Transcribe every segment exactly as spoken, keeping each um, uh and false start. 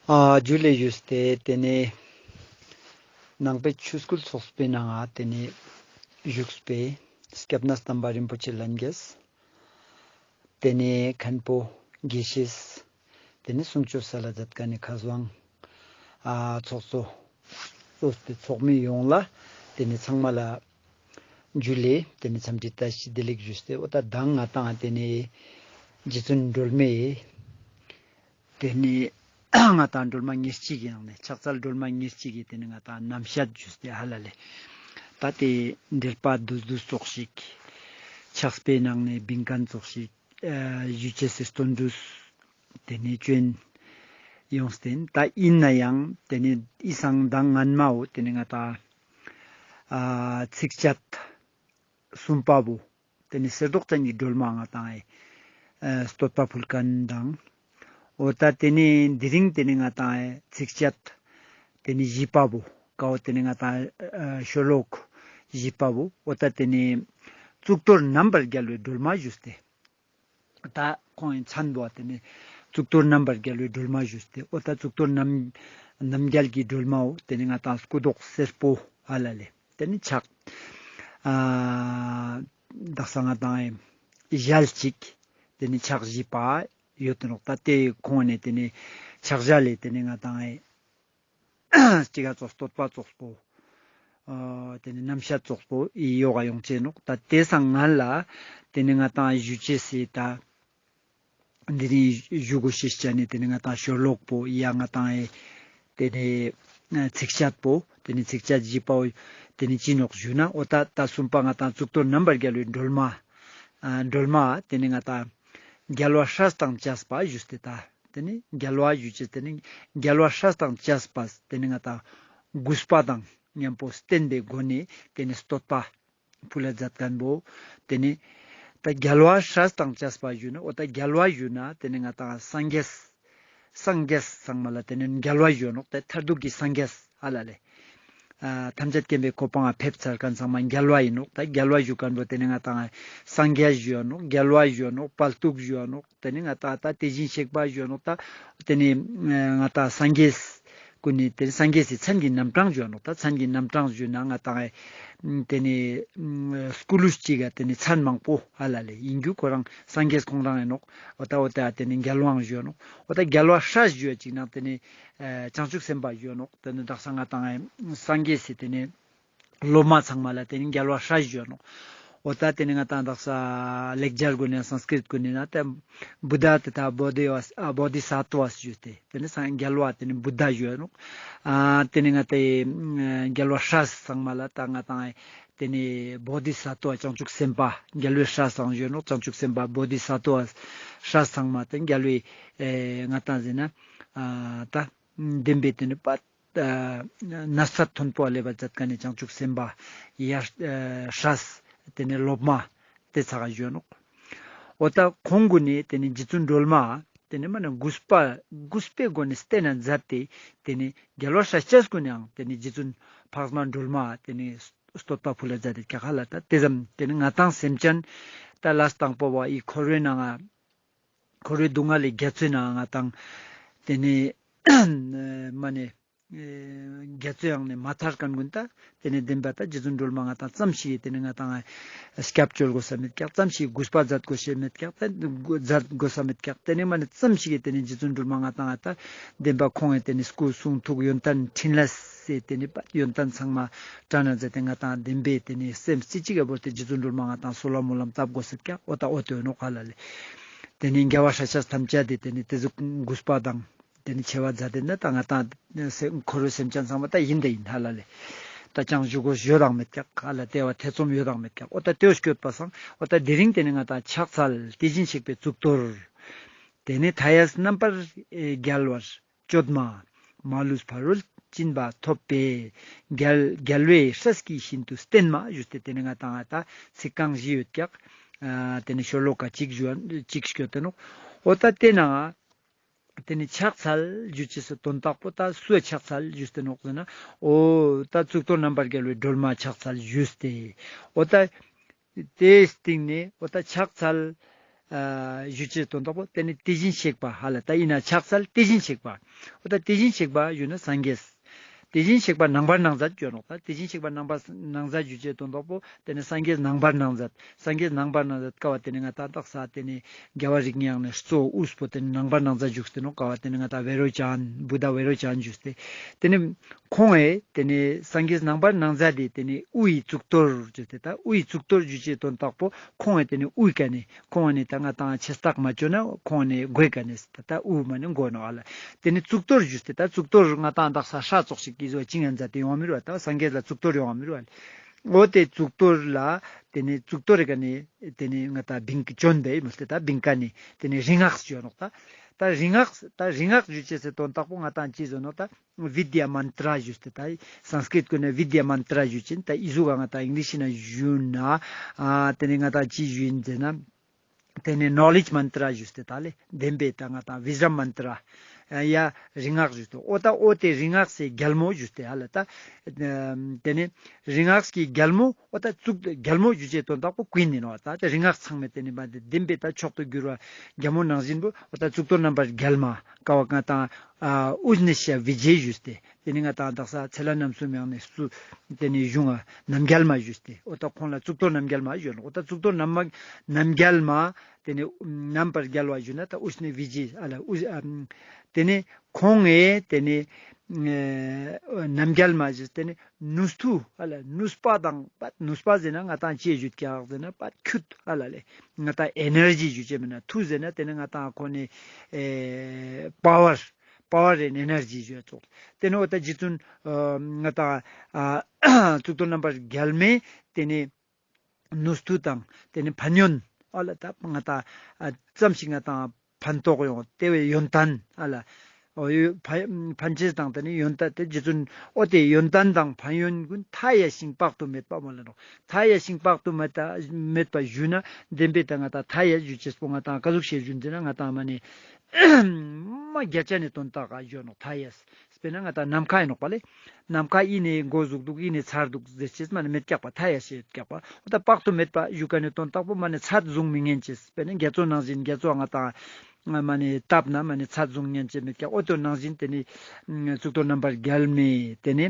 ཨ་ཇུ་ལེ་ཞུས་ཏེ་ཏེ་ནེ་ནང་པའི་ཆོས་སྐུལ་ཚོགས་པའི་ནང་ང་ཏེ་ནེ་བཞུགས་པའི་སྐྱབས་གནས་དམ་པ་རིན་པོ་ཆེ་ལྷན་རྒྱས། ཏེ་ནེ་མཁན་པོ་དགེ་བཤེས། ཏེ་ནེ་གསུང་ཆོས་སལ་ལ་མཛད་མཁན་ནི་མཁས་དབང་། ཨ་ཚོགས་གཙོ། གཙོས་ཏེ་ཚོགས་མི་ཡོངས་ལ་ཏེ་ནེ་ཚང་མ་ལ་ཇུ་ལེ། ཏེ་ནེ་འཚམས་འདྲི་བཀྲ་ཤིས་བདེ་ལེགས་ཞུས་ཏེ། འོ་ད་མདང་ང་ཏང་ཏེ་ནེ་རྗེ་བཙུན་སྒྲོལ་མའི་ཏེ་ནེ་ང་ཏང་སྒྲོལ་མ་ཉེར་གཅིག་གི་ནང་ནེ་ཕྱག་འཚལ་སྒྲོལ་མ་ཉེར་གཅིག་གི་ཏེ་ནེ་ང་ཏང་རྣམ་བཤད་ཞུས་ཏེ་ཧ་ལ་ལེ། ད་ཏེ་འགྲེལ་པ་བསྡུས་བསྡུས་ཙོགས་ཤིག། ཕྱག་དཔེའི་ནང་ནེ་བིང་མཁན་ཙོགས་ཤིག། ཨ་ཞུ་ཅེས་སི་སྟོན་འགྲོས་ཏེ་ནེ་ཅོན་ཡོངས་ཏེ་ད་ཨིན་ནའང་ཏེ་ནེ་ཨི་སང་མདང་སྔན་མའོ་ཏེ་ནེ་ང་ཏང་ཨ་ཚིགས་བཅད་གསུམ་པ་བོ་ཏེ་ནེ་གསེར་མདོག་ཅན་གྱི་སྒྲོལ་མ་ང་ཏང་ཨེ་ཨ་བསྟོད་པ་ཕུལ་མཁན་དང་། འོ་ད་ཏེ་ནེ་དེ་རིང་ཏེ་ནེ་ང་ཏང་ཨེ་ཚིགས་བཅད་ཏེ་ནེ་བཞི་པ་བོ་ཀའོ་ཏེ་ནེ་ང་ཏང་ཨ་ཤོ་ལོ་ཀ་བཞི་པ་བོ་འོ་ད་ཏེ་ནེ་གཙུག་ཏོར་རྣམ་པར་རྒྱལ་བའི་སྒྲོལ་མ་ཞུས་ཏེ། ད་ཁོང་ངི་མཚན་བོ་ཏེ་ནེ་གཙུག་ཏོར་རྣམ་པར་རྒྱལ་བའི་སྒྲོལ་མ་ཞུས་ཏེ། འོ་ད་གཙུག་ཏོར་རྣམ་རྣམ་རྒྱལ་གྱི་སྒྲོལ་མའོ་ཏེ་ནེ་ང་ཏང་སྐུ་མདོག་སེར་པོ་ཧ་ལ་ལེ། ཏེ་ནེ་ཕྱག་ཨ་དག་ས་ང་ཏང་ཨེ་ཞལ་གཅིག་ཏེ་ནེ་ཕྱག་བཞི་པ་ཡོད་དེ་ནོག། ད་ཏེ་ཁོང་ནེ་ཏེ་ནེ་ཕྱག་ཞལ་ལེ་ཏེ་ནེ་ང་ཏང་ཨེ་ཅི་ག་ཙོགས་བསྟོད་པ་ཙོགས་པོ། ཨ་ཏེ་ནེ་རྣམ་བཤད་ཙོགས་པོ་ཨི་ཡོག་ག་ཡོང་ཅེས་ནོག། ད་ཏེ་སང་སྔན་ལ་ཏེ་ནེ་ང་ཏང་ཞུ་ཅེས་སི་ད་འདི་ནེ་ཞུ་གོ་ཤེས་ཅན་ནི་ཏེ་ནེ་ང་ཏང་ཤོ་ལོ་ཀ་པོ་ཡ་ང་ཏང་ཨེ་ཏེ་ནེ་ཚིགས་བཅད་པོ་ཏེ་ནེ་ཚིགས་བཅད་བཞི་པའོ་ཏེ་ནེ་ཅི་ནོག་ཞུ་ན། འོ་ད་ད་གསུམ་པ་ང་ཏང་གཙུག་ཏོར་རྣམ་པར་རྒྱལ་བའི་སྒྲོལ་མ། ཨ་སྒྲོལ་མ་ཏེ་ནེ་ང་ཏང་རྒྱལ་བ་སྲས་དང་བཅས་པ་ཞུས་ཏེ་ད། ཏེ་ནེ་རྒྱལ་བ་ཞུ་ཅེས་ཏེ་ནེ་རྒྱལ་བ་སྲས་དང་བཅས་པ་ཏེ་ནེ་ང་ཏང་གུས་པ་དང་མཉམ་པོ་བསྟེན་པའི་སྒོ་ནེ་ཏེ་ནེ་བསྟོད་པ་ཕུལ་ལ་མཛད་མཁན་བོ། ཏེ་ནེ་ད་རྒྱལ་བ་སྲས་དང་བཅས་པ་ཞུ་ན་འོ་ད་རྒྱལ་བ་ཞུ་ན་ཏེ་ནེ་ང་ཏང་སངས་རྒྱས་སངས་རྒྱས་ཚང་མ་ལ་ཏེ་ནེ་རྒྱལ་བ་ཞུ་ནོག། ཏེ་མཐར་ཐུག་གི་སངས་རྒྱས་ཧ་ལ་ལེ། ཨ་ཐམས་ཅད་མཁྱེན་པའི་གོ་འཕང་ང་ཕེབས་ཚར་མཁན་ཚང་མ་རྒྱལ་བ་ཨིན་ནོག། ད་རྒྱལ་བ་ཞུ་མཁན་བོ་ཏེ་ནེ་ང་ཏང་སངས་རྒྱས་ཞུ་ནོག། རྒྱལ་བ་ཞུ་ནོག། དཔལ་སྟུག་ཞུ་ནོག། ཏེ་ནེ་ང་ཏང་ད་དེ་བཞིན་གཤེགས་པ་ཞུ་ནོག། ད་ཏེ་ནེ་ང་ཏང་སངས་རྒྱས་ཀུན་ནི་ཏེ་ནེ་སངས་རྒྱས་སི་མཚན་གྱི་རྣམ་གྲངས་ཞུ་ནོག། ད་མཚན་གྱི་རྣམ་གྲངས་ཞུ་ན་ང་ཏང་ཏེ་ནེ་སྐུ་ལུས་གཅིག་ག་ཏེ་ནེ་མཚན་མང་པོ་ཧ་ལ་ལེ་ཨིན་རྒྱུ་ཁོ་རང་སངས་རྒྱས་ཁོང་རང་ཨིན་ནོག། འོ་ད་འོ་ད་ཏེ་ནེ་རྒྱལ་དབང་ཞུ་ནོག། འོ་ད་རྒྱལ་བ་སྲས་ཞུ་ཅིག་ན་ཏེ་ནེ་ཨ་བྱང་ཆུབ་སེམས་དཔའ་ཞུ་ནོག། ཏེ་ནེ་དག་ས་ང་ཏང་སངས་རྒྱས་སི་ཏེ་ནེ་སློབ་མ་ཚང་མ་ལ་ཏེ་ནེ་རྒྱལ་བ་སྲས་ཞུ་ནོག། འོ་ད་ཏེ་ནེ་ང་ཏང་དག་ས་ལེགས་སྦྱར་གུན་ནེ་སཾསྐྲྀཏ་གུན་ནེ་ན་ཏེ་བུདྡྷ་ཏ་ཐཱ་བོ་དྷི་ཝ་ཨ་བོ་དྷི་ས་ཏྭ་ཞུས་ཏེ་ཏེ་ནེ་སང་རྒྱལ་བ་ཏེ་ནེ་བུདྡྷ་ཞུ་ནོག། ཨ་ཏེ་ནེ་ང་ཏེ་རྒྱལ་བ་སྲས་ཚང་མ་ལ་ད་ང་ཏང་ཏེ་ནེ་བོ་དྷི་ས་ཏྭ་བྱང་ཆུབ་སེམས་དཔའ་རྒྱལ་བའི་སྲས་སང་ཞུ་ནོག། བྱང་ཆུབ་སེམས་དཔའ་བོ་དྷི་ས་ཏྭ་སྲས་ཚང་མ་ཏེ་རྒྱལ་བའི་ཨེ་ང་ཏང་ཟེར་ན་ཨ་ད་བདེན་པའི་ཏེ་ནེ་པ་ཨ་ནགས་ཚལ་མཐོན་པོ་ལ་སླེབས་པ་མཛད་མཁན་ནི་བྱང་ཆུབ་སེམས་དཔའ་ཡ་ཨ་སྲས་ཏེ་ནེ་སློབ་མ་ཏེ་ཚང་ང་ཞུ་ནོག། འོ་ད་ཁོང་གུན་ནི་ཏེ་ནེ་རྗེ་བཙུན་སྒྲོལ་མ་ཏེ་ནེ་མ་ནེ་གུས་པ་གུས་པའི་སྒོ་ནེ་བསྟེན་ན་མཛད་དེ་ཏེ་ནེ་རྒྱལ་བ་སྲས་བཅས་གུན་ནའང་ཏེ་ནེ་རྗེ་བཙུན་འཕགས་མ་སྒྲོལ་མ་ཏེ་ནེ་བསྟོད་པ་ཕུལ་ལ་མཛད་དེ་ཀྱག་ཧ་ལ། ད་ཏེ་ཙམ་ཏེ་ནེ་ང་ཏང་སེམས་ཅན་ད་ལས་དང་པོ་བ་ཨི་འཁོར་བའི་ནང་ང་འཁོར་བའི་སྡུག་བསྔལ་ལི་རྒྱ་མཚོའི་ནང་ང་ང་ཏང་ཏེ་ནེ་མ་ནེ་ཨེ་རྒྱ་མཚོའི་ནང་ནེ་མ་ཐར་མཁན་གུན་ད་ཏེ་ནེ་བདེན་པ་ད་རྗེ་བཙུན་སྒྲོལ་མ་ང་ཏང་ཙམ་ཞིག་གི་ཏེ་ནེ་ང་ཏང་སྐྱབས་བཅོལ་དགོས་ས་མེད་ཀྱག། ཙམ་ཞིག་གུས་པ་མཛད་དགོས་ཤེས་མེད་ཀྱག། ད་མཛད་དགོས་ས་མེད་ཀྱག། ཏེ་ནེ་མ་ནེ་ཙམ་ཞིག་གི་ཏེ་ནེ་རྗེ་བཙུན་སྒྲོལ་མ་ང་ཏང་ད་བདེན་པ་ཁོང་ངི་ཏེ་ནེ་སྐུ་གསུང་ཐུགས་ཡོན་ཏན་ཕྲིན་ལས་སི་ཏེ་ནེ་པ་ཡོན་ཏན་ཚང་མ་དྲན་ན་མཛད་དེ་ང་ཏང་བདེན་པའི་ཏེ་ནེ་སེམས་རྩེ་གཅིག་གི་བོར་ཏེ་རྗེ་བཙུན་སྒྲོལ་མ་ང་ཏང་གསོལ་བ་སྨོན་ལམ་བཏབ་དགོས་ས་ཀྱག། འོ་ད་འོ་ཏེ་ནོག་ཧ་ལ་ལེ། ཏེ་ནེ་རྒྱལ་བ་སྲས་ཆེན་ཐམས་ཅད་དེ་ཏེ་ནེ་ཏེ་ཟུག་གུས་པ་དང་ཏེ་ནེ་ཆེ་བ་མཛད་དེ་ན་ད་ང་ཏང་སེ་འཁོར་བའི་སེམས་ཅན་ཚང་མ་ད་ཨིན་ད་ཨིན་ཧ་ལ་ལེ། ད་ཅང་ཞུ་དགོས་ཡོད་དང་མེད་ཀྱག་ཧ་ལ། ཏེ་བ་ཐེ་ཚོམ་ཡོད་དང་མེད་ཀྱག། འོ་ད་ཏེ་བོ་སྐྱོད་པ་སང་འོ་ད་དེ་རིང་ཏེ་ནེ་ང་ཏང་ཕྱག་འཚལ་དེ་བཞིན་གཤེགས་པའི་གཙུག་ཏོར། ཏེ་ནེ་མཐའ་ཡས་རྣམ་པར་རྒྱལ་བར་སྤྱོད་མ། མ་ལུས་ཕ་རོལ་ཕྱིན་པ་ཐོབ་པའི་རྒྱལ་རྒྱལ་བའི་སྲས་ཀྱི་ཞིང་དུ་བསྟེན་མ་ཞུས་ཏེ་ཏེ་ནེ་ང་ཏང་ད་ཚིག་རྐང་བཞི་ཡོད་ཀྱག། ཨ་ཏེ་ནེ་ཤོ་ལོ་ཀ་གཅིག་ཞུ་གཅིག་སྐྱོད་དེ་ནོག། འོ་ད་ཏེ་ནེ་ཏེ་ནེ་ཕྱག་འཚལ་ཞུ་ཅེས་སི་དོན་དག་པོ་ད་སུའ་ཕྱག་འཚལ་ཞུས་ཏེ་ནོག་ཟེར་ན། འོ་ད་གཙུག་ཏོར་རྣམ་པར་རྒྱལ་བའི་སྒྲོལ་མ་ཕྱག་འཚལ་ཞུས་ཏེ། འོ་ད་ཏེའི་སྟེང་ནེ་འོ་ད་ཕྱག་འཚལ་ ཨ་ཞུ་ཅེས་དོན་དག་པོ་དེ་ནི་དེ་བཞིན་གཤེགས་པ་ཧ་ལ་ད་ཡིན་ན་ཕྱག་འཚལ་དེ་བཞིན་གཤེགས་པ། འོ་ད་དེ་བཞིན་གཤེགས་པ་ཞུ་ན་སངས་རྒྱས། དེ་བཞིན་གཤེགས་པ་རྣམ་པར་སྣང་མཛད་ཞུ་ནོག་ད་དེ་བཞིན་གཤེགས་པ་རྣམ་པར་སྣང་མཛད་ཞུ་ཅེས་དོན་དག་པོ་དེ་ནི་སངས་རྒྱས་རྣམ་པར་སྣང་མཛད། སངས་རྒྱས་རྣམ་པར་སྣང་མཛད་ཀ་བ་དེ་ནི་ང་ཏང་དག་ས་དེ་ནི་རྒྱལ་བ་རིགས་ལྔའི་ནང་ནས་གཙོ་བོ་དབུས་པོ་དེ་ནི་རྣམ་པར་སྣང་མཛད་བཞུགས་ཏེ་ནོག་ཀ་བ་དེ་ནི་ང་ཏང་བེ་རོ་ཅན། བུདྡྷ་བེ་རོ་ཅན་ཞུས་ཏེ། དེ་ནི་ཁོང་ཨེ་དེ་ནི་སངས་རྒྱས་རྣམ་པར་སྣང་མཛད་དེ་དེ་ནི་དབུའི་གཙུག་ཏོར་ཞུས་ཏེ། ད་དབུའི་གཙུག་ཏོར་ཞུ་ཅེས་དོན་དག་པོ་ཁོང་ཨེ་དེ་ནི་དབུའི་ཀ་ནས་ཁོང་ནི་ད་ང་ཏང་ཆེ་རྟགས་མ་བཅོས་ན་ཁོང་ནི་མགོའི་ཀ་ནས་ད་དབུ་མ་ནི་མགོ་ནོག་ཨ་ལ། དེ་ནི་གཙུག་ཏོར་ཞུས་ཏེ། ད་གཙུག་ཏོར་ང་ཏང་དག་ས་ཧྲ་ཙོགས་ཤིག་གི་བཟོ་ཅིག་ཡང་མཛད་དེ་ཡོང་མི་རུ་བ། ད་སངས་རྒྱས་ལ་གཙུག་ཏོར་ཡོང་མི་རུ་བ། འོ་དེ་གཙུག་ཏོར་ལ་དེ་ནི་གཙུག་ཏོར་རི་ཀ་ནི་དེ་ནི་ང་ཏང་བིང་ཀ་ཅོན་པེ་མོལ་ཏེ་ད་བིང་ཀ་ནི་དེ་ནི་རིག་སྔགས་ཞུ་ནོག་ད་ད་རིག་སྔགས་ད་རིག་སྔགས་ཞུ་ཅེས་སི་དོན་དག་པོ་ང་ཏང་ཅི་བཟོ་ནོག་ད་བི་དྱ་མན་ཏྲ་ཞུས་ཏེ། ད་སཾསྐྲྀཏ་གུན་ནི་བི་དྱ་མན་ཏྲ་ཞུ་ཅེས་ད་འི་ཟུག་ག་ང་ཏང་ཨིང་ལིཤ་ནང་ཞུ་ན་ཨ་དེ་ནི་ང་ཏང་ཅི་ཞུ་ཡིན་ཟེར་ན། དེ་ནི་ནོ་ལེཇ་མན་ཏྲ་ཞུས་ཏེ་ད་ལེ་བདེན་པའི་ད་ང་ཏང་བི་ཛམ་མན་ཏྲ་ཡ་རིག་སྔགས་ཞུས་ཏེ། འོ་ད་འོ་དེ་རིག་སྔགས་སི་རྒྱལ་མོ་ཞུས་ཏེ་ཧ་ལ་ད། དེ་ནི་རིག་སྔགས་ཀྱི་རྒྱལ་མོ་འོ་ད་གཙུག་རྒྱལ་མོ་ཞུ་ཅེས་དོན་དག་པོ་ཀུན་ཡིན་ནོག་ད་དེ་རིག་སྔགས་ཚང་མའི་དེ་ནི་མ་དེ་བདེན་པའི་ད་མཆོག་ཏུ་གྱུར་པ་རྒྱལ་མོ་ནང་བཞིན་པོ་འོ་ད་གཙུག་ཏོར་རྣམ་པར་རྒྱལ་མ་ཀ་བ་ང་ཏང་ཨ་ཨུ་ནི་ཤ་བི་ཇེ་ཞུས་ཏེ། དེ་ནི་ང་ཏང་དག་ས་ཚེ་ལྷ་རྣམ་གསུམ་ཡང་ནི་སུ་དེ་ནི་གཞུང་ང་རྣམ་རྒྱལ་མ་ཞུས་ཏེ། འོ་ད་ཁོང་ལ་གཙུག་ཏོར་རྣམ་རྒྱལ་མ་ཞུ་ནོག་འོ་ད་གཙུག་ཏོར་རྣམ་རྣམ་རྒྱལ་མ་དེ་ནི་རྣམ་པར་རྒྱལ་བ་ཞུ་ན་ད་ཨུ་ནི་བི་ཇེ་ཨ་ལ་ཨུ་ཨ་དེ་ནི་ཁོང་ངི་དེ་ནི་ཨ་རྣམ་རྒྱལ་མ་ཞུས་ཏེ་ནི་ནུས་མཐུ་ཨ་ལ་ནུས་པ་དང་པད་ནུས་པ་ཟེར་ན་ང་ཏང་ཅི་ཞུ་ཀྱག་ཟེར་ན་པད་ཁྱུད་ཨ་ལ་ལེ་ང་ཏང་ཨེ་ནར་ཇི་ཞུ་ཅེས་མེད་ན་མཐུ་ཟེར་ན་དེ་ནི་ང་ཏང་ཁོ་ནི་ཨེ་པ་ཝར་པ་ཝར་ཨེན་ཨེ་ནར་ཇི་ཞུ་ཡ་ཙོགས། དེ་ནི་འོ་ད་རྗེ་བཙུན་ཨ་ང་ཏང་ཨ་གཙུག་ཏོར་རྣམ་པར་རྒྱལ་མའི་དེ་ནི་ནུས་མཐུ་དང་དེ་ནི་ཕན་ཡོན་ཨ་ལ་ད་ང་ཏང་ཨ་ཙམ་ཞིག་ང་ཏང་ཕན་ཐོགས་ཡོང་དེ་བའི་ཡོན་ཏན་ཨ་ལ། འོ་ཡོད་ཕ་ཕན་ཅེས་དང་དེ་ནི་ཡོན་ཏན་དེ་རྗེ་བཙུན་འོ་དེ་ཡོན་ཏན་དང་ཕན་ཡོན་ཀུན་མཐའ་ཡས་ཤིང་དཔག་ཏུ་མེད་པ་མོལ་ལ་ནོག་མཐའ་ཡས་ཤིང་དཔག་ཏུ་མེད་པ་མེད་པ་ཞུ་ན་བདེན་པའི་ད་ང་ཏང་མཐའ་ཡས་ཞུ་ཅེས་པོ་ང་ཏང་ཀ་ཟུག་ཤེས་ཞུ་ཟེར་ན་ང་ཏང་མ་ནི་མ་བརྒྱ་ཆ་ནི་དོན་དག་ག་ཞུ་ནོག་མཐའ་ཡས། དཔེར་ན་ང་ཏང་ནམ་མཁའ་ཡིན་ནོག་པ་ལེ། ནམ་མཁའ་ཨི་ནི་མགོ་ཟུག་འདུག་ཨི་ནི་ཚར་འདུག་ཟེར་ཅེས་མ་ནི་མེད་ཀྱག་པ་མཐའ་ཡས་ཤེས་ཀྱག་པ། འོ་ད་དཔག་ཏུ་མེད་པ་ཞུ་ཀ་ནི་དོན་དག་པོ་མ་ནི་ཚད་བཟུང་མི་ཉན་ཅེས། དཔེར་ན་རྒྱ་མཚོ་ནང་བཞིན་རྒྱ་མཚོ་ང་ཏང་མ་ནི་བཏབ་ན་མ་ནི་ཚད་བཟུང་ཉན་ཅེས་མེད་ཀྱག་འོ་དོ་ནང་བཞིན་དེ་ནི་གཙུག་ཏོར་རྣམ་པར་རྒྱལ་མའི་དེ་ནི་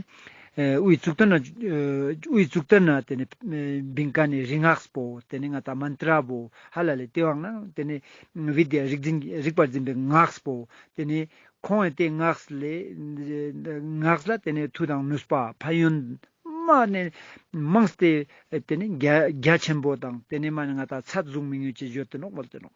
ཨ་དབུའི་གཙུག་ཏོར་ན་ཨ་དབུའི་གཙུག་ཏོར་ན་དེ་ནི་ཨ་བིང་ཀ་ནི་རིག་སྔགས་པོ་དེ་ནི་ང་ཏང་མན་ཏྲ་པོ་ཧ་ལ་ལེ་དེ་བང་ན་དེ་ནི་བི་དྱ་རིག་འཛིན་རིག་པར་འཛིན་པའི་སྔགས་པོ་དེ་ནི་ཁོང་ངི་དེ་སྔགས་ལས་སྔགས་ལ་དེ་ནི་མཐུ་དང་ནུས་པ་ཕན་ཡོན་མ་ནི་མངས་ཏེ་དེ་ནི་རྒྱ་རྒྱ་ཆེན་པོ་དང་དེ་ནི་མ་ནི་ང་ཏང་ཚད་བཟུང་མི་ནུས་ཅེས་ཡོད་དེ་ནོག་མོལ་ཏེ་ནོག་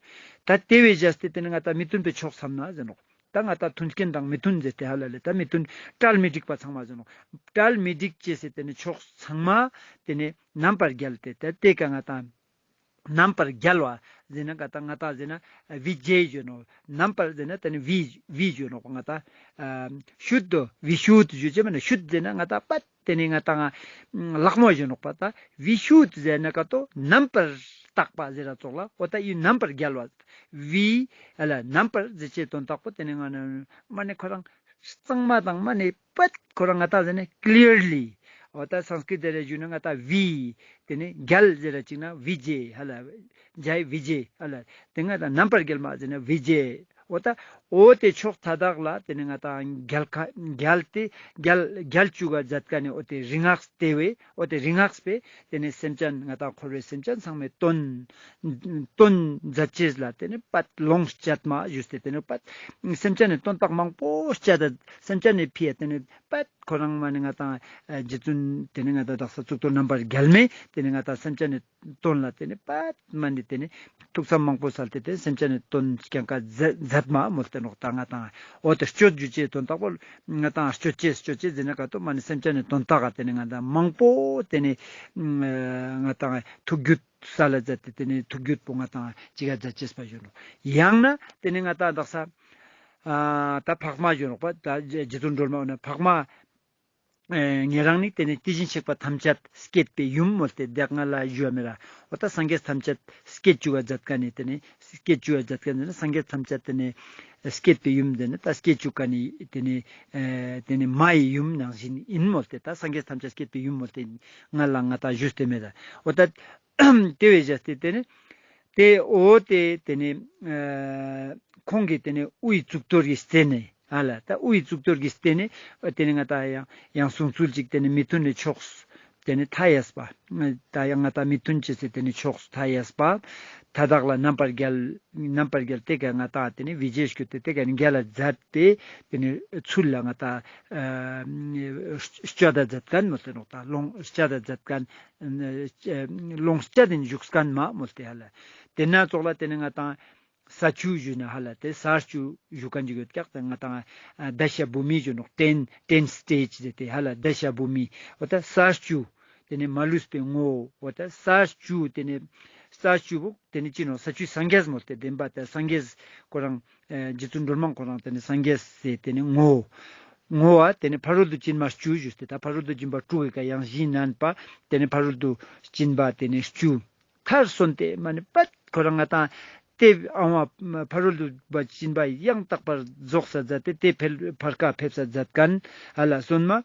ད་དེ་བས་བཞག་སྟེ་དེ་ནི་ང་ཏང་མི་མཐུན་པའི་ཕྱོགས་བསམ་ན་ཟེར་ནོག་ད་ང་ཏང་མཐུན་རྐྱེན་དང་མི་མཐུན་ཟེར་ཏེ་ཧ་ལ་ལེ་ད་མི་མཐུན་གྲལ་མི་འགྲིག་པ་ཚང་མ་ཟེར་ནོག་གྲལ་མི་འགྲིག་ཅེས་སི་དེ་ནི་ཕྱོགས་ཚང་མ་དེ་ནི་རྣམ་པར་རྒྱལ་ཏེ་ད་དེ་ཀ་ང་ཏང་རྣམ་པར་རྒྱལ་བ་ཟེར་ན་ང་ཏང་ང་ཏང་ཟེར་ན་བི་ཇེ་ཞུ་ནོག་རྣམ་པར་ཟེར་ན་དེ་ནི་བི་བི་ཞུ་ནོག་ང་ཏང་ཨ་ཤུད་དོ་བི་ཤུད་ཞུ་ཅེས་མ་ནི་ཤུད་ཟེར་ན་ང་ཏང་པད་དེ་ནི་ང་ཏང་ལག་མོ་ཞུ་ནོག་པ། ད་བི་ཤུད་ཟེར་ན་ཀ་ཏོ་རྣམ་པར་དག་པ་ཟེར་ར་ཙོགས་ལ་འོ་ད་ཡི་རྣམ་པར་རྒྱལ་བ་བི་ཨ་ལ་རྣམ་པར་ཟེར་ཅེས་དོན་དག་པོ་དེ་ནི་ང་ནི་མ་ནི་ཁོ་རང་གཙང་མ་དང་མ་ནི་པད་ཁོ་རང་ང་ཏང་ཟེར་ན་ཀླི་ཡར་ལི། འོ་ད་སཾསྐྲྀཏ་དེ་རེ་ཞུ་ན་ང་ཏང་བི་དེ་ནི་རྒྱལ་ཟེར་ར་ཅིག་ན་བི་ཇེ་ཧ་ལ་ཇའི་བི་ཇེ་ཧ་ལ་དེ་ང་ཏང་རྣམ་པར་རྒྱལ་མ་ཟེར་ན་བི་ཇེ། འོ་ད་འོ་དེ་ཕྱོགས་མཐའ་དག་ལ་དེ་ནི་ང་ཏང་རྒྱལ་ཁ་རྒྱལ་ཏེ་རྒྱལ་རྒྱལ་བཅུག་ག་མཛད་ཀ་ནི་འོ་དེ་རིག་སྔགས་ཏེ་བས་འོ་དེ་རིག་སྔགས་པས་དེ་ནི་སེམས་ཅན་ང་ཏང་འཁོར་བའི་སེམས་ཅན་ཚང་མའི་དོན་དོན་མཛད་ཅེས་ལ་དེ་ནི་པད་ལོངས་སྤྱད་མ་ཞུས་ཏེ་དེ་ནི་པད་སེམས་ཅན་ནི་དོན་དག་མང་པོ་སྤྱད་ད་སེམས་ཅན་ནི་ཕི་ཡ་དེ་ནི་པད་ཁོ་རང་མ་ནི་ང་ཏང་རྗེ་བཙུན་དེ་ནི་ང་ཏང་དག་ས་གཙུག་ཏོར་རྣམ་པར་རྒྱལ་མས་དེ་ནི་ང་ཏང་སེམས་ཅན་ནི་དོན་ལ་དེ་ནི་པད་མ་ནི་དེ་ནི་ཐུགས་བསམ་མང་པོ་སལ་ཏེ་དེ་སེམས་ཅན་ནི་དོན་སྐྱང་ཀ་མཛད་མ་མོལ་ཏེ་ནོག་ད་ང་ཏང་འོ་དེ་སྤྱོད་ཞུ་ཅེས་དོན་དག་པོ་ང་ཏང་སྤྱོད་ཅེས་སྤྱོད་ཅེས་ཟེར་ན་ཀ་ཏོ་མ་ནི་སེམས་ཅན་ནི་དོན་དག་ག་དེ་ནི་ང་ཏང་མང་པོ་དེ་ནི་ང་ཏང་ཐུགས་རྒྱུད་སལ་ལ་མཛད་དེ་དེ་ནི་ཐུགས་རྒྱུད་པོ་ང་ཏང་ཅི་ག་མཛད་ཅེས་པ་ཞུ་ནོག་ཡང་ན་དེ་ནི་ང་ཏང་དག་ས་ཨ་ད་འཕགས་མ་ཞུ་ནོག་པ། ད་རྗེ་བཙུན་སྒྲོལ་མ་འོ་ན་འཕགས་མ་ཨེ་ཉེ་རང་ནི་དེ་ནི་དེ་བཞིན་གཤེགས་པ་ཐམས་ཅད་བསྐྱེད་པའི་ཡུམ་མོལ་ཏེ་དེ་ང་ལ་ཞུ་བ་མེད་ར། འོ་ད་སངས་རྒྱས་ཐམས་ཅད་བསྐྱེད་བཅུག་ག་མཛད་ཀ་ནི་དེ་ནི་བསྐྱེད་བཅུག་ག་མཛད་ཀ་ནི་སངས་རྒྱས་ཐམས་ཅད་དེ་ནི་བསྐྱེད་པའི་ཡུམ་དེ་ནི་ད་བསྐྱེད་བཅུག་ཀ་ནི་དེ་ནི་ཨེ་དེ་ནི་མ་ཡི་ཡུམ་ནང་བཞིན་ཡིན་མོལ་ཏེ་ད་སངས་རྒྱས་ཐམས་ཅད་བསྐྱེད་པའི་ཡུམ་མོལ་ཏེ་ང་ལ་ང་ད་ཞུས་ཏེ་མེད་ད། འོ་ད་དེ་བས་བཞག་སྟེ་དེ་ནི་ ཏེ་འོ་ཏེ་ཏེ་ནེ་ཨ་ཁོང་གི་ཏེ་ནེ་དབུའི་གཙུག་ཏོར་གྱི་རྩེ་ནེ་ཧ་ལ་ད་དབུའི་གཙུག་ཏོར་གྱི་རྩེ་ནེ་ཏེ་ནེ་ང་ཏང་ཡང་ཡང་གསུང་ཚུལ་ཅིག་ཏེ་ནེ་མི་མཐུན་ནི་ཕྱོགས་སུ་ཏེ་ནེ་མཐའ་ཡས་པ། ད་ཡང་ང་ཏང་མི་མཐུན་ཅེས་སི་ཏེ་ནེ་ཕྱོགས་སུ་མཐའ་ཡས་པ། མཐའ་དག་ལ་རྣམ་པར་རྒྱལ། རྣམ་པར་རྒྱལ་ཏེ་ཀ་ང་ཏང་ཏེ་ནེ་བི་ཇེ་སྐྱོད་དེ་ཏེ་ཀ་ནེ་རྒྱལ་ལ་མཛད་དེ་ཏེ་ནེ་ཚུལ་ལ་ང་ཏང་ཨ་སྤྱད་ད་མཛད་ཁན་མོལ་ཏེ་ནོག་ད་ལོངས་སྤྱད་ད་མཛད་ཁན་ལོངས་སྤྱད་དེ་བཞུགས་ཁན་མ་མོལ་ཏེ་ཧ་ལ། ཏེ་ན་ཙོགས་ལ་ཏེ་ནེ་ང་ཏང་ས་བཅུ་ཞུ་ན་ཧ་ལ་ཏེ་ས་བཅུ་ཞུ་ཁན་ཅིག་ཡོད་ཀྱག་ད་ང་ཏང་ཨ་དཱ་ཤ་བྷུ་མི་ཞུ་ནོག་ཏེན་ཏེན་སི་ཊེཇ་ཟེར་ཏེ་ཧ་ལ་དཱ་ཤ་བྷུ་མི་འོ་ད་ས་བཅུ་ཏེ་ནེ་མ་ལུས་པའི་ངོ་བོ་འོ་ད་ས་བཅུ་ཏེ་ནེ་ས་བཅུ་བོ་ཏེ་ནེ་ཅི་ནོག་ས་བཅུའི་སངས་རྒྱས་མོལ་ཏེ་བདེན་པ་ད་སངས་རྒྱས་ཁོ་རང་ཨ་རྗེ་བཙུན་སྒྲོལ་མ་ཁོ་རང་ཏེ་ནེ་སངས་རྒྱས་སི་ཏེ་ནེ་ངོ་བོ་ངོ་བོ་ཏེ་ནེ་ཕ་རོལ་ཏུ་ཕྱིན་པ་བཅུ་ཞུས་ཏེ་ད་ཕ་རོལ་ཏུ་ཕྱིན་པ་དྲུག་གི་ཀ་ཡང་བཞི་བསྣན་པ་ཏེ་ནེ་ཕ་རོལ་ཏུ་ཕྱིན་པ་ཏེ་ནེ་བཅུ། མཐར་སོན་ཏེ་མ་ནེ་པད་ཁོ་རང་ང་ཏང་ཏེ་ཨ་བ་ཕ་རོལ་ཏུ་ཕྱིན་པ་ཡང་དག་པར་རྫོགས་ས་མཛད་དེ་ཏེ་ཕལ་ཕར་ཀ་ཕེབས་ས་མཛད་ཁན་ཧ་ལ་སོན་མ།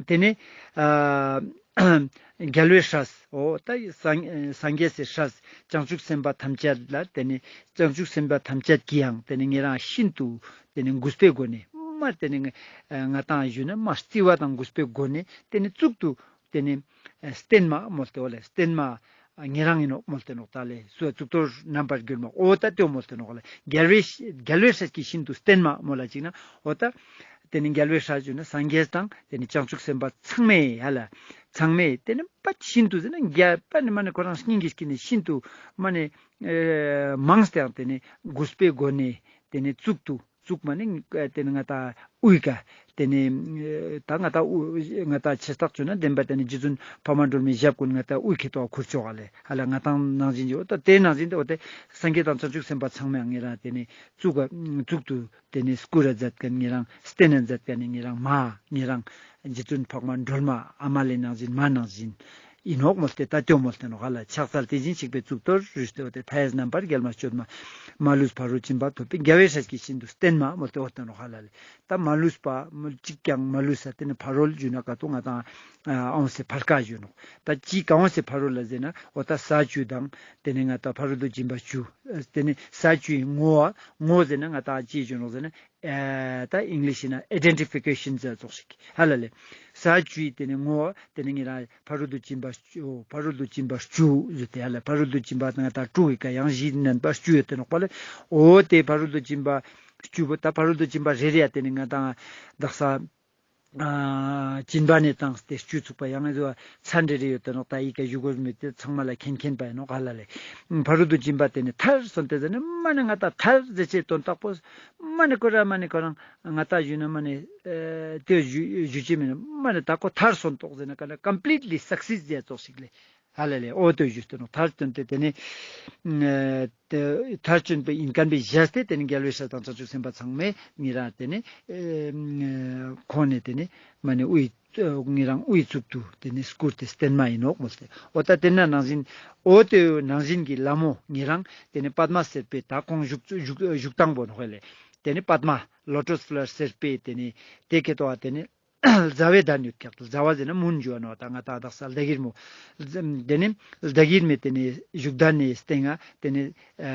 ཏེ་ནེ་ཨ་རྒྱལ་བའི་སྲས་འོ་ད་སངས་སངས་རྒྱས་སི་སྲས་བྱང་ཆུབ་སེམས་དཔའ་ཐམས་ཅད་ལ་ཏེ་ནེ་བྱང་ཆུབ་སེམས་དཔའ་ཐམས་ཅད་ཀྱིས་ཡང་ཏེ་ནེ་ཉེ་རང་ཤིན་ཏུ་ཏེ་ནེ་གུས་པའི་སྒོ་ནས་མ་ཏེ་ནེ་ང་ཏང་ཞུ་ན་མ་བརྩི་བ་དང་གུས་པའི་སྒོ་ནས་ཏེ་ནེ་གཙུག་ཏུ་ཏེ་ནེ་ཨ་བསྟེན་མ་མོལ་ཏེ་འོ་ལེ་བསྟེན་མ་ཨ་ཉེ་རང་ཨིན་ནོག་མོལ་ཏེ་ནོག་ད་ལེ་སུ་གཙུག་ཏོར་རྣམ་པར་རྒྱལ་མ་འོ་ད་ཏེ་མོལ་ཏེ་ནོག་ལེ་རྒྱལ་བའི་རྒྱལ་བའི་སྲས་ཀྱིས་ཤིན་ཏུ་བསྟེན་མ་མོལ་ལ་ཅིག་ན་འོ་ད་ཏེ་ནེ་རྒྱལ་བའི་སྲས་ཞུ་ན་སངས་རྒྱས་དང་ཏེ་ནེ་བྱང་ཆུབ་སེམས་དཔའ་ཚང་མས་ཧ་ལ་ཚང་མས་ཏེ་ནེ་པད་ཤིན་ཏུ་ཟེར་ན་རྒྱལ་པ་ནི་མ་ནེ་ཁོ་རང་སྙིང་གི་དཀྱིལ་ནེ་ཤིན་ཏུ་མ་ནེ་ཨེ་མང་སྟེ་ཡང་ཏེ་ནེ་གུས་པའི་སྒོ་ནས་ཏེ་ནེ་གཙུག་ཏུ་གཙུག་མ་ནེ་ཏེ་ནེ་ང་ཏང་དབུའི་ཀ་ཏེ་ནེ་ད་ང་ཏང་དབུ་ང་ཏང་ཆེ་རྟགས་བཅོས་ན་བདེན་པ་ཏེ་ནེ་རྗེ་བཙུན་འཕགས་མ་སྒྲོལ་མའི་ཞབས་ཀུན་ང་ཏང་དབུའི་ཁེ་ཏོ་ཁུར་ཆོག་ག་ལེ་ཧ་ལ་ང་ཏང་ནང་བཞིན་ཡོད་ད་ཏེ་ནང་བཞིན་ཏེ་འོ་ཏེ་སངས་རྒྱས་དང་བྱང་ཆུབ་སེམས་དཔའ་ཚང་མ་ཡང་ཉེ་རང་ཏེ་ནེ་གཙུག་ག་གཙུག་ཏུ་ཏེ་ནེ་བཀུར་ར་མཛད་ཁན་ཉེ་རང་བསྟེན་ར་མཛད་ཁན་ཉེ་རང་མ་ཉེ་རང་རྗེ་བཙུན་འཕགས་མ་སྒྲོལ་མ་ཨ་མ་ལེ་ནང་བཞིན་མ་ནང་བཞིན། ཨིན་ནོག་མོལ་ཏེ་ད་ཏེ་མོལ་ཏེ་ནོག་ཧ་ལ་ཕྱག་འཚལ་དེ་བཞིན་གཤེགས་པའི་གཙུག་ཏོར་ཞུས་ཏེ་འོ་ཏེ་མཐའ་ཡས་རྣམ་པར་རྒྱལ་མ་མཆོད་མ་མ་ལུས་ཕ་རོལ་ཕྱིན་པ་ཐོབ་པའི་རྒྱལ་བའི་སྲས་ཀྱིས་ཤིན་ཏུ་བསྟེན་མ་མོལ་ཏེ་འོ་ཏེ་ནོག་ཧ་ལ་ལེ་ད་མ་ལུས་པ་མོལ་ཅིག་ཀྱང་མ་ལུས་ས་ཏེ་ནེ་ཕ་རོལ་ཞུ་ན་ཀ་ཏོ་ང་ཏང་ཨ་འོང་སེ་ཕར་ཀ་ཞུ་ནོག་ད་ཅི་ཀ་འོང་སེ་ཕ་རོལ་ལ་ཟེར་ན་འོ་ད་ས་བཅུ་དང་ཏེ་ནེ་ང་ཏང་ཕ་རོལ་ཏུ་ཕྱིན་པ་བཅུ་ཏེ་ནེ་ས་བཅུའི་ངོ་བོ་ངོ་བོ་ཟེར་ན་ང་ཏང་ཅི་ཞུ་ནོག་ཟེར་ན། ཨ་ད་ཨིང་ལིཤ་ན་ཨའི་ཌེན་ཊི་ཕི་ཀེ་ཤན་ཟེར་ཙོགས་ཤིག་ཧ་ལ་ལེ། ས་བཅུའི་ཏེ་ནེ་ངོ་བོ་ཏེ་ནེ་ཉེ་རང་ཕ་རོལ་ཏུ་ཕྱིན་པ་བཅུ་ཕ་རོལ་ཏུ་ཕྱིན་པ་བཅུ་ཟེར་ཏེ་ཧ་ལ་ཕ་རོལ་ཏུ་ཕྱིན་པ་ང་ཏང་དྲུག་གི་ཀ་ཡང་བཞི་བསྣན་པ་བཅུ་ཡོད་ཏེ་ནོག་པ་ལེ། འོ་ཏེ་ཕ་རོལ་ཏུ་ཕྱིན་པ་བཅུ་པོ་ད་ཕ་རོལ་ཏུ་ཕྱིན་པ་རེ་རེ་ཡ་ཏེ་ནེ་ང་ཏང་དག་ས་ཨ་སྦྱིན་པ་ནེ་བཏང་སྟེ་བཅུ་ཚུགས་པ་ཡང་ཨེ་ཟོ་ཚན་རེ་རེ་ཡོད་ཏེ་ནོག་ད་ཡི་ཀ་ཞུ་དགོས་མེད་དེ་ཚང་མ་ལ་མཁྱེན་མཁྱེན་པ་ཨིན་ནོག་ཧ་ལ་ལེ། ཕ་རོལ་ཏུ་ཕྱིན་པ་ཏེ་ནེ་མཐར་སོན་ཏེ་ཟེར་ན་མ་ནེ་ང་ཏང་མཐར་ཟེར་ཅེས་དོན་དག་པོ་མ་ནེ་ཁོ་རང་མ་ནེ་ཁོ་རང་ང་ཏང་ཞུ་ན་མ་ནེ་ཨ་ཏེ་ཞུ་ཞུ་ཅེས་མེད་ན་མ་ནེ་ད་ཁོ་མཐར་སོན་ཏོག་ཟེར་ན་ཀ་ན་ཀམ་པི་ལིཊ་ལི་སག་སེས་ཟེར་ཙོགས་ཤིག་ལེ། ཧ་ལ་ལེ་འོ་ཏེ་ཞུས་ཏེ་ནོག་མཐར་སོན་ཏེ་ཏེ་ནེ་ཨ་ཏེ་མཐར་སོན་པའི་ཨིན་ཁན་པའི་བཞག་སྟེ་ཏེ་ནེ་རྒྱལ་བའི་སྲས་དང་བྱང་ཆུབ་སེམས་དཔའ་ཚང་མས་ཉེ་རང་ཏེ་ནེ་ཨ་ཁོང་ནེ་ཏེ་ནེ་མ་ནེ་དབུའི་ཉེ་རང་དབུའི་གཙུག་ཏུ་ཏེ་ནེ་བཀུར་ཏེ་བསྟེན་མ་ཨིན་ནོག་མོལ་ཏེ། འོ་ད་ཏེ་ན་ནང་བཞིན་འོ་ཏེ་ནང་བཞིན་གྱི་ལ་མོ་ཉེ་རང་ཏེ་ནེ་པདྨ་སེར་པོའི་ད་ཁོང་བཞུགས་བཞུགས་བཞུགས་སྟངས་པོ་ནོག་ཧ་ལ་ལེ། ཏེ་ནེ་པདྨ་ལོ་ཊས་ཕ་ལ་ཝར་སེར་པོའི་ཏེ་ནེ་ཏེ་ཀེ་ཏོ་ཨ་ཏེ་ནེ་ཟླ་བའི་གདན་ཡོད་ཀྱག་ཟླ་བ་ཟེར་ན་མུན་ཞུ་བ་ནོག་ད་ང་ཏང་དག་ས་ཟླ་གིར་མོ། ཏེ་ནེ་ཟླ་གིར་མེ་ཏེ་ནེ་བཞུགས་གདན་ནེ་སྟེང་ང་ཏེ་ནེ་ཨ་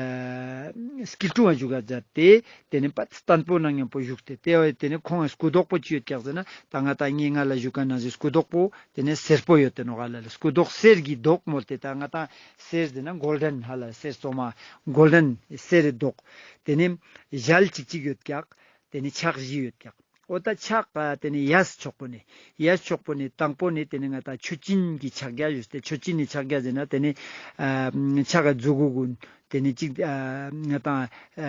སྐྱིལ་ཀྲུང་ང་བཞུགས་ག་མཛད་དེ་ཏེ་ནེ་པད་བརྟན་པོ་ནང་མཉམ་པོ་བཞུགས་ཏེ་ཏེ་བས་ཏེ་ནེ་ཁོང་ངི་སྐུ་མདོག་པོ་ཅི་ཡོད་ཀྱག་ཟེར་ན་ད་ང་ཏང་ངའི་ང་ལ་བཞུགས་ཀ་ནང་བཞིན་སྐུ་མདོག་པོ་ཏེ་ནེ་སེར་པོ་ཡོད་ཏེ་ནོག་ཧ་ལ་ལེ། སྐུ་མདོག་གསེར་གྱི་མདོག་མོལ་ཏེ་ད་ང་ཏང་གསེར་ཟེར་ན་གོལ་ཌན་ཧ་ལ་ལེ་གསེར་སོ་མ་གོལ་ཌན་གསེར་རི་མདོག་ཏེ་ནེ་ཞལ་གཅིག་གཅིག་ཡོད་ཀྱག་ཏེ་ནེ་ཕྱག་བཞི་ཡོད་ཀྱག་འོ་ད་ཕྱག་ཨ་ཏེ་ནེ་གཡས་ཕྱོགས་པོ་ནེ་གཡས་ཕྱོགས་པོ་ནེ་དང་པོ་ནེ་ཏེ་ནེ་ང་ཏང་མཆོད་སྦྱིན་གྱི་ཕྱག་རྒྱ་ཞུས་ཏེ་མཆོད་སྦྱིན་ནི་ཕྱག་རྒྱ་ཟེར་ན་ཏེ་ནེ་ཨ་ཕྱག་གི་མཛུ་གུ་གུན་ཏེ་ནེ་གཅིག་ཨ་ང་ཏང་ཨ་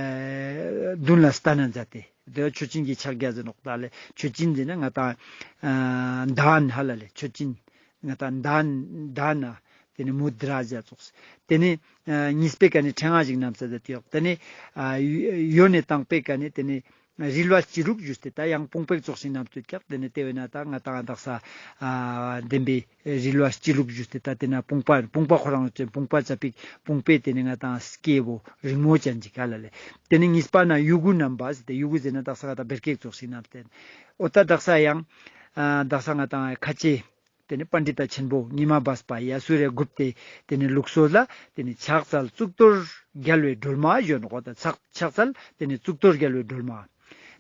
མདུན་ལ་སྟན་ན་མཛད་དེ་ཏེ་མཆོད་སྦྱིན་གྱི་ཕྱག་རྒྱ་ཟེར་ནོག་ད་ལེ། མཆོད་སྦྱིན་ཟེར་ན་ང་ཏང་ཨ་དཱན་ཧ་ལ་ལེ་མཆོད་སྦྱིན་ང་ཏང་དཱན་དཱན་ན་ཏེ་ནེ་མུ་དྲ་ཟེར་ཙོགས་ཏེ་ནེ་ཨ་གཉིས་པའི་ཀ་ནེ་ཕྲེང་བ་ཞིག་བསྣམས་ཏེ་ཏེ་ཡོག་ཏེ་ནེ་ཨ་གཡོན་ནེ་དང་པོའི་ཀ་ནེ་ཏེ་ནེ་རིལ་བ་སྤྱི་བླུགས་ཞུས་ཏེ་ད་ཡང་པུངས་པའི་ཙོགས་ཤིག་བསྣམས་ཏེ་ཀྱག་ཏེ་ནེ་ཏེ་བས་ན་ད་ང་ཏང་དག་ས་ཨ་བདེན་པའི་རིལ་བ་སྤྱི་བླུགས་ཞུས་ཏེ་ད་ཏེ་ན་པུངས་པ་པུངས་པ་ཁོ་རང་ཅན་པུངས་པ་ཙ་པིག་པུངས་པའི་ཏེ་ནེ་ང་ཏང་སྐེ་བོ་རིང་མོ་ཅན་ཅིག་ཧ་ལ་ལེ། ཏེ་ནེ་གཉིས་པ་ན་དབྱུ་གུ་བསྣམས་པ་ཟེར་ཏེ་དབྱུ་གུ་ཟེར་ན་དག་ས་ང་ཏང་བེར་ཀེག་ཙོགས་ཤིག་བསྣམས་ཏེ་འོ་ད་དག་ས་ཡང་ཨ་དག་ས་ང་ཏང་ཁ་ཆེ་ ཏེ་ནེ་པཎྜི་ཏ་ཆེན་པོ་ཉི་མ་སྦས་པ་ཡ་སུ་རེ་གུཔྟའི་ཏེ་ནེ་ལུགས་སྲོལ་ལ་ཏེ་ནེ་ཕྱག་འཚལ་གཙུག་ཏོར་རྒྱལ་བའི་སྒྲོལ་མ་ཞུ་ནོག་ད། ཕྱག་ཕྱག་འཚལ་ཏེ་ནེ་གཙུག་ཏོར་རྒྱལ་བའི་སྒྲོལ་མ།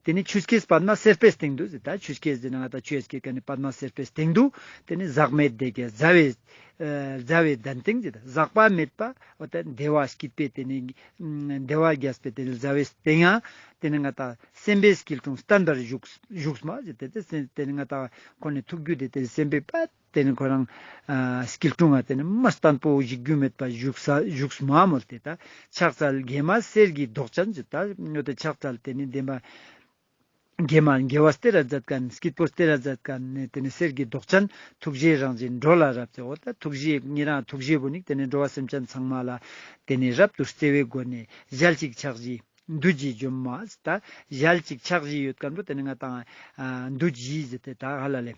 ཏེ་ནེ་ཆུ་སྐྱེས་པདྨ་སེར་པོའི་སྟེང་དུ་ཟེར་ད། ཆུ་སྐྱེས་ཟེར་ན་ང་ད་ཆུ་སྐྱེས་ཀ་ནེ་པདྨ་སེར་པོའི་སྟེང་དུ་ཏེ་ནེ་ཟག་མེད་བདེ་དགེ་ཟླ་བའི་ཨ་ཟླ་བའི་གདན་སྟེང་ཟེར་ད། ཟག་པ་མེད་པ་འོ་ད་བདེ་བ་སྐྱིད་པའི་ཏེ་ནེ་ཨ་བདེ་བ་རྒྱས་པའི་ཏེ་ནེ་ཟླ་བའི་སྟེང་ཡང་ཏེ་ནེ་ང་ད་སེམས་དཔའི་སྐྱིལ་ཀྲུང་བརྟན་པར་བཞུགས་བཞུགས་མ་ཟེར་ཏེ་ཏེ་ཏེ་ནེ་ང་ད་ཁོང་ནི་ཐུགས་རྒྱུད་དེ་ཏེ་ནེ་སེམས་དཔའི་པ་ཏེ་ནེ་ཁོ་རང་ཨ་སྐྱིལ་ཀྲུང་ང་ཏེ་ནེ་མ་བརྟན་པོ་ཞིག་རྒྱུ་མེད་པ་བཞུགས་ས་བཞུགས་མ་མོལ་ཏེ་ད། ཕྱག་འཚལ་དགེ་མ་གསེར་གྱི་མདོག་ཅན་ཟེར་ད། ཡོད་དེ་ཕྱག་འཚལ་ཏེ་ནེ་བདེན་པ་དགེ་མ་དགེ་བ་སྟེར་ར་མཛད་མཁན་སྐྱིད་པོ་སྟེར་ར་མཛད་མཁན་ནི་ཏེ་ནེ་གསེར་གྱི་མདོག་ཅན་ཐུགས་རྗེའི་རང་བཞིན་འགྲོ་ལ་རབ་མཛད། འོ་ད་ཐུགས་རྗེ་ཉེ་རང་ཐུགས་རྗེ་བོ་ནི་ཏེ་ནེ་འགྲོ་བ་སེམས་ཅན་ཚང་མ་ལ་ཏེ་ནེ་རབ་ཏུ་བརྩེ་བའི་སྒོ་ནས་ཞལ་གཅིག་ཕྱག་བཞི་འདུ་བགྱིས་འཇོམས་མ་ཟེར་ད། ཞལ་གཅིག་ཕྱག་བཞི་ཡོད་མཁན་པོ་ཏེ་ནེ་ང་ད་ཨ་འདུ་བགྱིས་ཟེར་ཏེ་ད་ཧ་ལ་ལེ།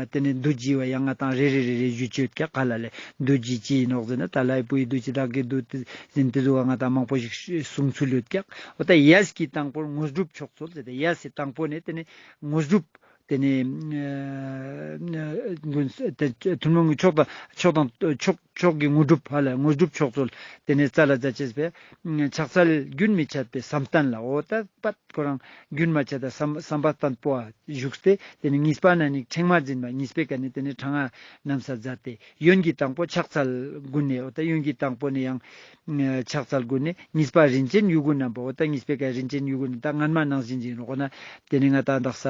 ཏེ་ནེ་འདུ་བགྱིས་པ་ཡང་ང་ད་རེ་རེ་རེ་རེ་ཞུ་ཅེས་ཡོད་ཀྱག་ཧ་ལ་ལེ། འདུ་བགྱིས་ཅི་ཨིན་ནོག་ཟེར་ན་ད་ལྷའི་བུའི་འདུ་བགྱིས་བདག་གི་འདུ་ཏེ་ཟེར་ཏེ་ཟུག་ང་ད་མང་པོ་ཞིག་གསུང་ཚུལ་ཡོད་ཀྱག་འོ་ད་ཡས་ཀྱི་དང་པོར་དངོས་གྲུབ་མཆོག་སྩོལ་ཟེར་ཏེ་ཡས་སི་དང་པོ་ནེ་ཏེ་ནེ་དངོས་གྲུབ་ཏེ་ནེ་ཨ་ཨ་ཐུན་མོང་གི་མཆོག་དང་མཆོག་དང་མཆོག་མཆོག་གི་དངོས་གྲུབ་ཧ་ལ་དངོས་གྲུབ་མཆོག་སྩོལ་ཏེ་ནེ་སྩལ་ལ་མཛད་ཅེས་པའི་ཕྱག་འཚལ་རྒྱུན་མི་འཆད་པའི་བསམ་གཏན་ལ། འོ་ད་པད་ཁོ་རང་རྒྱུན་མ་ཆད་ད་བསམ་བསམ་པ་བརྟན་པོ་བཞུགས་ཏེ་ཏེ་ནེ་གཉིས་པ་ན་ནི་ཕྲེང་བ་འཛིན་པ། གཉིས་པའི་ཀ་ནེ་ཏེ་ནེ་ཕྲེང་བ་བསྣམས་ས་མཛད་དེ་ཡོན་གྱི་དང་པོ་ཕྱག་འཚལ་ཀུན་ནས། འོ་ད་ཡོན་གྱི་དང་པོ་ནེ་ཡང་ཕྱག་འཚལ་ཀུན་ནས། གཉིས་པ་རིན་ཆེན་ཡོད་དགུ་བསྣམས་པ། འོ་ད་གཉིས་པའི་ཀ་རིན་ཆེན་ཡོད་དགུ་ནི་ད་སྔན་མ་ནང་བཞིན་ཅིག་ནོག་ན། ཏེ་ནེ་ང་ད་དག་ས་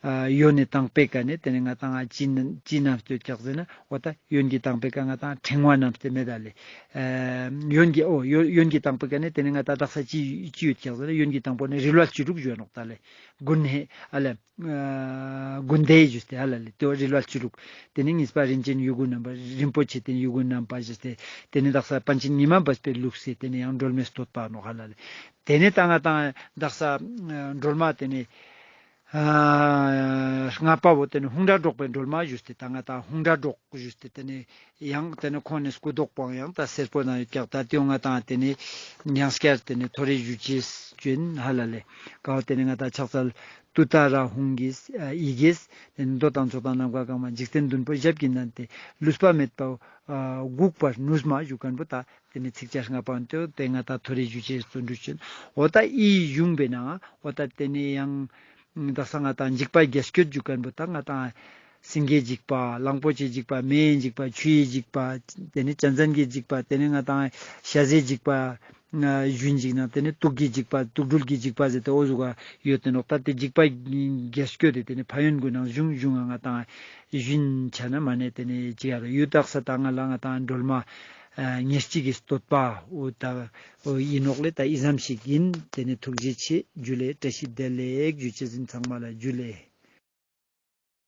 ཨ་ཡོན་ནི་དང་པོའི་ཀ་ནེ་ཏེ་ནེ་ང་ད་ཅི་ཅི་བསྣམས་ཏེ་ཡོད་ཀྱག་ཟེར་ན། འོ་ད་ཡོན་གྱི་དང་པོའི་ཀ་ང་ད་ཕྲེང་བ་བསྣམས་ཏེ་མེད་ད་ལེ། ཨ་ཡོན་གྱི་འོ་ཡོན་ཡོན་གྱི་དང་པོའི་ཀ་ནེ་ཏེ་ནེ་ང་ད་དག་ས་ཅི་ཅི་ཡོད་ཀྱག་ཟེར་ན། ཡོན་གྱི་དང་པོ་ནེ་རིལ་བ་བཅུ་དྲུག་ཞུ་ནོག་ད་ལེ། དགུན་ཧེ་ཨ་ལེ། ཨ་དགུན་དེ་ཞུས་ཏེ་ཧ་ལ་ལེ། ཏེ་བོ་རིལ་བ་བཅུ་དྲུག། ཏེ་ནེ་གཉིས་པ་རིན་ཆེན་ཡོད་དགུ་བསྣམས་པ། རིན་པོ་ཆེ་ཏེ་ནེ་ཡོད་དགུ་བསྣམས་པ་ཞུས་ཏེ། ཏེ་ནེ་དག་ས་པཎ་ཆེན་ཉི་མ་སྦས་པའི་ལུགས་སི་ཏེ་ནེ་ཡང་སྒྲོལ་མའི་བསྟོད་པ་ནོག་ཧ་ལ་ལེ། ཏེ་ནེ་ད་ང་ད་དག་ས་ཨ་སྒྲོལ་མ་ཏེ་ནེ་ཨ་ལྔ་པ་བོ་ཏེ་ནེ་ཧཱུྃ་སྒྲ་སྒྲོག་པའི་སྒྲོལ་མ་ཞུས་ཏེ་ད་ང་ད་ཧཱུྃ་སྒྲ་སྒྲོག་ཞུས་ཏེ་ཏེ་ནེ་ཡང་ཏེ་ནེ་ཁོང་ནི་སྐུ་མདོག་པོ་ཡང་ད་སེར་པོ་ནང་ཡོད་ཀྱག་ད་ཏེ་ང་ད་ཏེ་ནེ་ཡང་སྐྱར་ཏེ་ནེ་ཐོ་རེ་ཞུ་ཅེས་ཅོ་ཨིན་ཧ་ལ་ལེ། ཀ་བོ་ཏེ་ནེ་ང་ད་ཕྱག་འཚལ་ཏུཏྟཱ་ར་ཧཱུྃ་གིས་ཨ་ཡི་གེས། ཏེ་ནེ་མདོ་དང་ཚོགས་དང་ནམ་མཁའ་གང་མ། འཇིག་རྟེན་བདུན་པོ་ཞབས་ཀྱིས་མནན་ཏེ། ལུས་པ་མེད་པ་ཨ་འགུགས་པར་ནུས་མ་ཞུ་མཁན་པོ་ད་ཏེ་ནེ་ཚིགས་བཅད་ལྔ་པ་ཏེ་ཏེ་ང་ད་ཐོ་རེ་ཞུ་ཅེས་བརྩོན་འགྲུས་ཅོ་ཨིན། འོ་ད་འི་གཞུང་པའི་ནང་འོ་ད་ཏེ་ནེ་ཡང་དག་ས་ང་ད་འཇིགས་པ་བརྒྱད་སྐྱོད་ཞུ་མཁན་པོ་ད་ང་ད་སེང་གེའི་འཇིགས་པ། གླང་པོ་ཆེའི་འཇིགས་པ། མེའི་འཇིགས་པ། ཆུའི་འཇིགས་པ། ཏེ་ནེ་གཅན་གཟན་གྱི་འཇིགས་པ། ཏེ་ནེ་ང་ད་ཤ་ཟའི་འཇིགས་པ། ཨ་ཞུན་འཇིགས་ན་ཏེ་ནེ་དུག་གི་འཇིགས་པ། དུག་སྦྲུལ་གྱི་འཇིགས་པ་ཟེར་ཏེ་འོ་ཟུག་ག་ཡོད་དེ་ནོག་ད་ཏེ་འཇིགས་པ་བརྒྱད་སྐྱོད་དེ་ཏེ་ནེ་ཕན་ཡོན་གུན་ནང་གཞུང་གཞུང་ང་ང་ད་ཞུན་ཆ་ན་མ་ནེ་ཏེ་ནེ་ཅི་ཡ་རུ་ཡོད། དག་ས་ད་ང་ལ་ང་ད་སྒྲོལ་མ་ཨ་ཉེར་གཅིག་གི་བསྟོད་པ་འོ་ད་འོ་ཨིན་ནོག་ལེ། ད་འི་ཙམ་ཞིག་ཨིན། ཏེ་ནེ་ཐུགས་རྗེ་ཆེ། ཇུ་ལེ། བཀྲ་ཤིས་བདེ་ལེགས་ཞུ་ཅེས་ཨིན། ཚང་མ་ལ་ཇུ་ལེ།